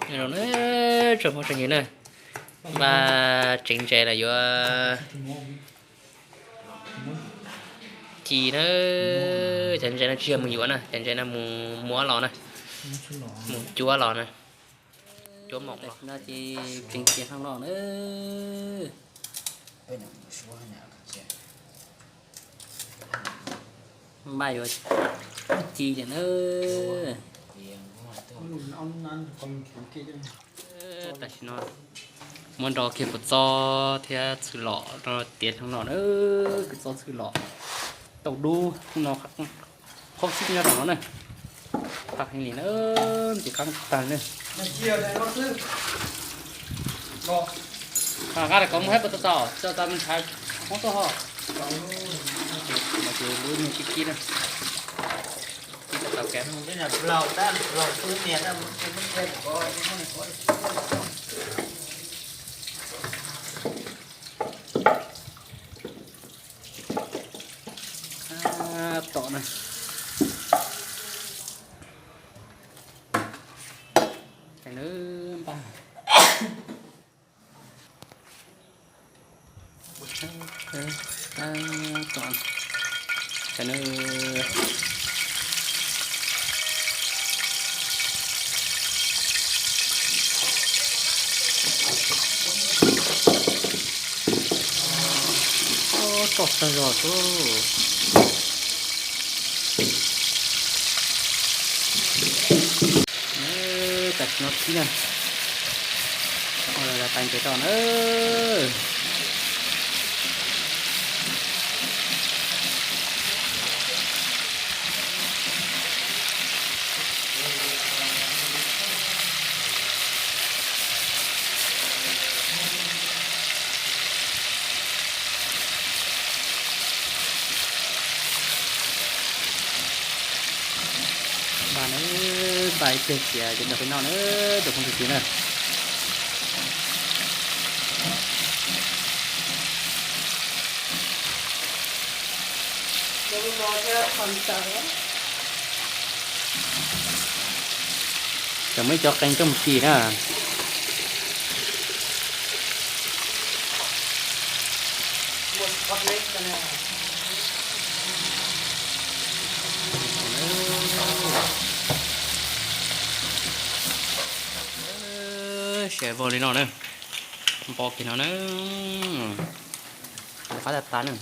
Zoo na, tsoom phooj tsoom ywg na, npaj tsev ntses los yuav ci na. Cov ntses no tsis yog mus yuav na, cov ntses no mus muab los na, mus cuab los na, cuab mom los. Ces tseem tiav hlo los na. Npaj yuav ci lawm na. Tam sim no muab nrau kiag kua txob thiab txhwj lom no tiav hlo los na. Kua txob txhwj lom tau dub no, qhov xib nyob rau no na. Tag heev li na, ntxim qab tag na. Qab kov mus hab puas tau tau, tau tau me ntxhais hmoob tuaj ho. Ces lub nyuag kib kib na, kib tau tau kev. Tom na. Npaj. Toj tag zog xwb. Tam sim no khib na, tais ntses rau na. Npaj na, npaj ib pliag cia ces nrog peb noj na, tsoom phooj tsoom ywg na. Tseem muaj ib co qee coj mus ris na. Siav vog li no na, npo kiag no na, qab tas tas na.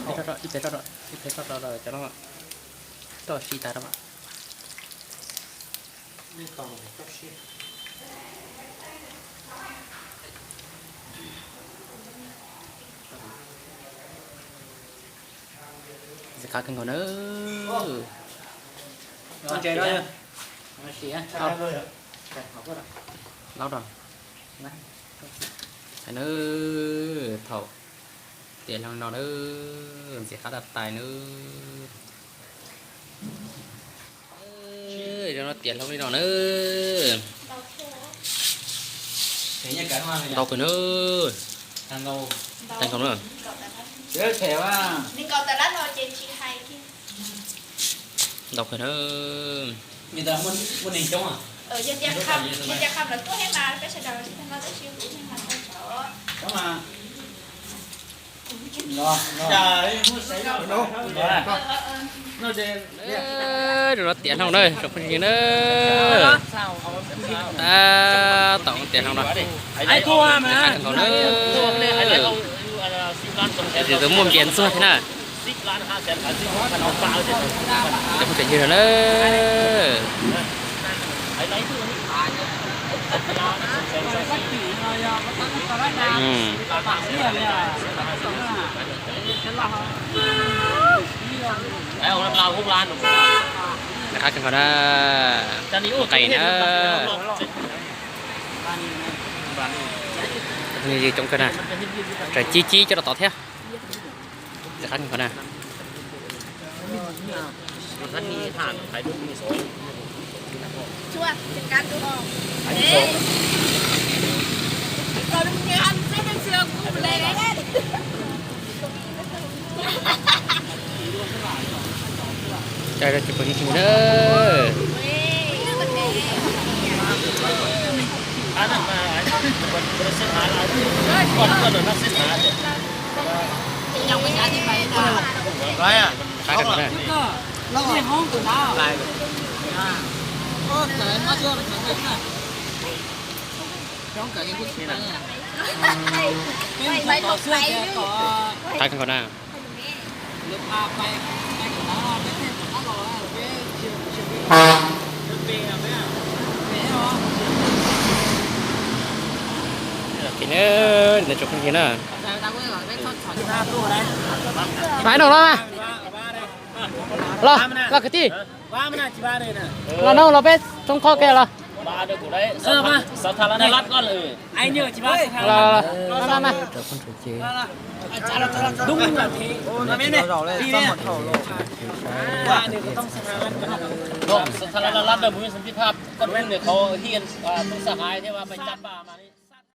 Ib peb tso, ib peb tso, ib peb tso rau cov no, toj sib tas rau. Ntxim qab kawg nkaus na. Laub rau na. Thaum tiav hlo no na, ntxim qab tas tas na. Zoo no tiav hlo li no na. Ntau kawg na. Tag nkaus na. Ntau kawg na. Zoo no tiav hlo na, tsoom phooj ywg na. Tab tom tiav hlo no. Qab kawg nkaus na. Tus muaj npias ntxuag thiab na. Cov phooj cov ywg na. Qab kawg nkaus na. Nqaim na. Coob kawg na. Tseem cib cib coj rau tod thiab. Qab kawg nkaus na. Cai rau tsoom phooj ywg na. Qab kawg nkaus na. Ces na, tsoom phooj ywg na, pab no los, los kwv tij, los no los peb txhob kho kiag los. Xa thas las lab dawb huv xeev phij thaj koj phooj ywg qhov hiaj tub xa hais thiab pais cab pas mas li.